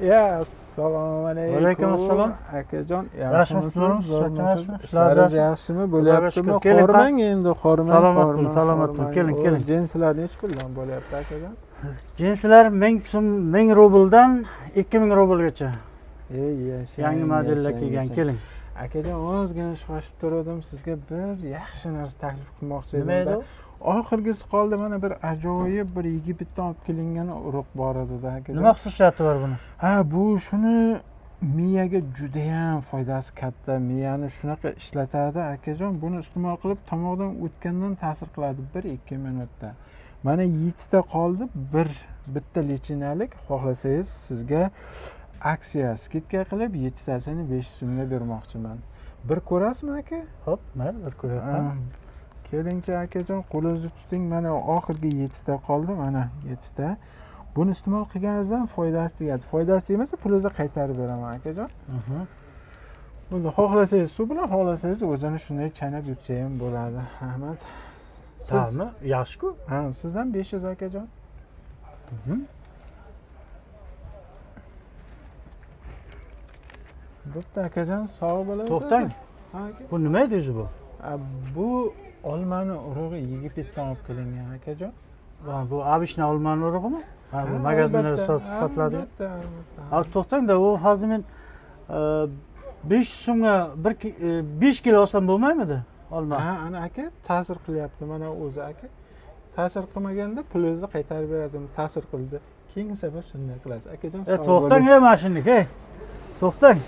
Ya, assalomu alaykum. Alaykum assalom. Akajon, Yaxshimisiz? Zo'rmisiz? Yaxshimisiz? Ishlaringiz yaxshimi? Bo'lyaptimi? Keling, Hormang endi, hormang. Salomat hormang, bo'ling, salomat bo'ling. hormang. Keling, keling. Jinsilar nechi puldan bo'lyapti, akajon? Jinsilar 1000 so'm, 1000 rubldan 2000 rublgacha. Ey, yashang. Yangi modellar yashang, kelgan, yashang. Keling. Akajon, ozgina shoshib turdim, sizga bir yaxshi narsa taklif qilmoqchi Nima edi edim. u? Oxirgisi qoldi, mana bir ajoyib bir Yigitdan olib kelingan urug' bor edi-da, akajon. Nima xususiyati bor buni? Ha, bu shuni miyaga judayam foydasi katta. Miyani shunaqa ishlatadi, akajon. Buni iste'mol qilib tomoqdan o'tgandan ta'sir qiladi 1-2 minutda. Mana 7 ta qoldi, bitta lechinalik. Xohlasangiz sizga aksiya skidka qilib 7 tasini 5 so'mga bermoqchiman. Bir ko'rasizmi, aka? Xo'p, mayli, bir ko'ryapman. Kelingchi, akajon, qo'lingizni tuting. Mana oxirgi 7 ta qoldi, mana 7 ta. Buni iste'mol qilganingizdan foydasi tegadi. Foydasi tegmasa pulingizni qaytarib beraman, akajon. Buni xohlasangiz suv bilan, xohlasangiz o'zini shunday chaynab yutsa ham bo'ladi. Rahmat. Siz, Ta'mi yaxshi-ku. ha, sizdan 500, akajon. Bo'pti, akajon, sog' bo'lasiz. To'xtang. Ha, aka. Bu nima edi o'zi bu? A, bu olmani urug'i Yigitdan olib kelingan, akajon. Ha, bu abishna olmani urug'imi? Ha, bu magazinlarda sotiladi. Albatta, albatta. Ha, to'xtang-da, u hozir men 5 so'mga 5 kilo olsam bo'lmaymidi? Olma. Ha, ana aka, ta'sir qilyapti mana o'zi, aka. Ta'sir qilmaganda pulingizni qaytarib berardim. Ta'sir qildi. Keyingi safar shunday qilasiz. Akajon, sog' To'xtang, bo'ling. ey, mana shuniki. Ey. To'xtang.